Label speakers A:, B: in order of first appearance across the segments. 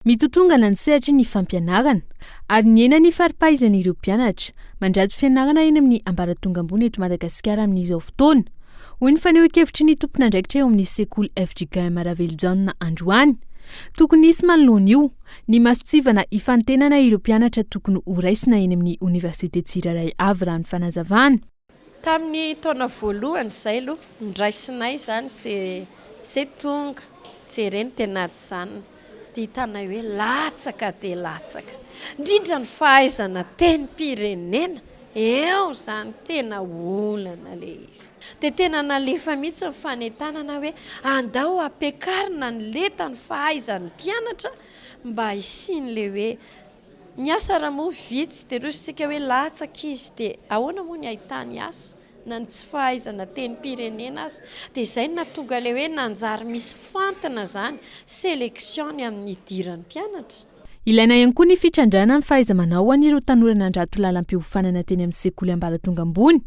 A: Mitotongana ny sehatry ny fampianarana ary nihena ny fari-pahaizan'ireo mpianatra mandrato fianarana eny amin'ny ambaratonga ambony eto Madagasikara amin'izao fotoana, hoy ny fanehoan-kevitry ny tompon'andraikitra eo amin'ny sekoly fjkm Ravelojaona androany. Tokony hisy manoloana io ny mason-tsivana hifantenana ireo mpianatra tokony horaisina eny amin'ny oniversite tsirairay avy raha ny fanazavana.
B: Tamin'ny taona voalohany izay aloha niraisinay izany izay tonga jereny tena nijanona dia hitanay hoe latsaka dia latsaka indrindra ny fahaizana tenim-pirenena eo izany tena olana ilay izy dia tena nalefa mihitsy ny fanentanana hoe andao ampiakarina ny lentan'ny fahaizan'ny mpianatra mba hisian'ilay hoe Ny asa raha moa vitsy dia rosontsika hoe latsaka izy dia ahoana moa ny ahitany asa na ny tsy fahaizana tenim-pirenena aza dia izay no nahatonga ilay hoe nanjary misy fantina izany, sélection, ny amin'ny hidiran'ny mpianatra.
A: Ilaina ihany koa ny fitrandrahana ny fahaiza-manao ho an'ireo tanora nandrato lalam-piofanana teny amin'ny sekoly ambaratonga ambony,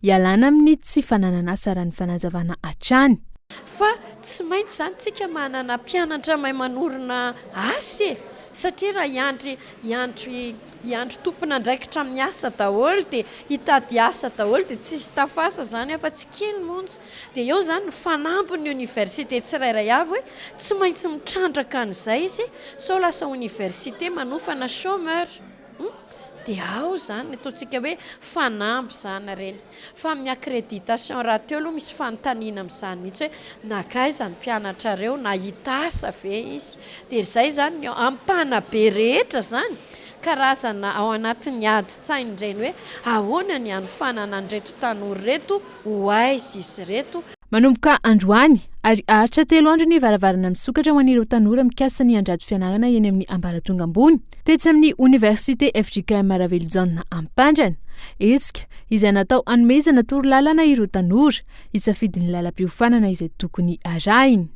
A: hialana amin'ny tsy fananan'asa raha ny fanazavana hatrany.
B: Fa tsy maintsy izany tsika manana mpianatra mahay manorina asa e! Satria raha hiandry hiandry hiandry tompon'andraikitra amin'ny asa daholo dia hitady asa daholo dia tsisy tafasa izany afa tsy kely monja. Dia eo izany ny fanambin'ny oniversite tsirairay avy hoe tsy maintsy mitrandraka an'izay izy sao lasa oniversite manofana chômeur. Hum! Dia ao izany ny ataontsika hoe fanamby izany ireny. Fa amin'ny accréditation rahateo aloha misy fanontaniana amin'izany mihitsy hoe nankaiza ny mpianatrareo, nahita asa ve izy? Dia izay izany ny amin'ny mpanabe rehetra izany, karazana ao anatin'ny adin-tsaina ireny hoe ahoana ny hanofanana an'ireto tanora ireto, ho aiza izy ireto?
A: Manomboka androany ary haharitra telo andro ny varavarana misokatra ho an'ireo tanora mikasa ny handrato fianarana eny amin'ny ambaratonga ambony tetsy amin'ny oniversite fjkm Ravelojaona Ampandrana. Hetsika izay natao hanomezana torolalana ireo tanora hisafidy ny lalam-piofanana izay tokony harahiny.